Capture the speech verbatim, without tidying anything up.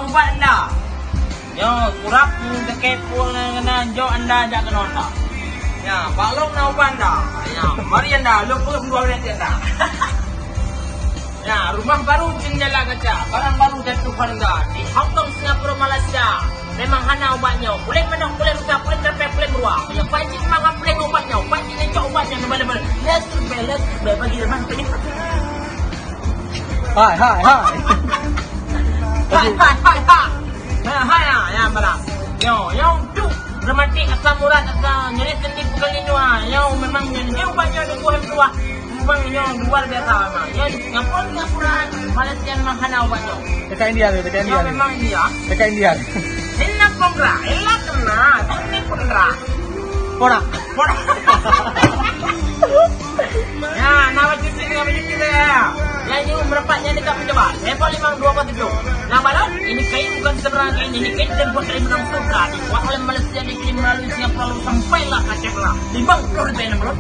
Ubat anda. Nyoe, kurap meunyoe sakét pun keunan, jok anda jak keunoe anda. Ya, bak lôn na ubat anda. Ya, mari anda, lôn peuet dua menit anda. Ya, rumah baru jendela kaca, barang baru jatuh harga. Di Hong Kong, Singapura, Malaysia, memang hana ubat nyoe. Kulét manok, kulét rusa, kulét keureupe, kulét beruang. Ya, pancing mangat peuleng ubat nyoe, pancing lecok ubat nyoe, leubeh-leubeh. Let's go, let's go, bagi lemah. Hai, hai, hai. Hai, hai, hai, hai. Ha, hai, ha, ya, malam. Yo, yo, tu. Rematik asam urat, asam nyeri sendi bukan itu, ha. Yo, memang nyoe, nyoe ubat nyoe, nyoe buah buah. Memang nyoe luar biasa memang. Nyoe Singapura, Singapura, Malaysia memang hana ubat nyoe. Dekat India tu, dekat India Nyoe tu. Memang India. Dekat India tu. Ini pun gerah, ini kena, ini pun gerah. Pora. Pora. Ya, na baju sini, na baju sini, ya. Yang nyoe meureupat nyan dekat peujabat. Level lima dua kosong tujuh. Na balot, ini kain bukan sembarang kain, ini kain dan buat dari benang sutra. Dibuat oleh Malaysia, dikirim melalui Singapura, lalu sampailah ke Aceh Tengah. Lima puluh ribu enam balot.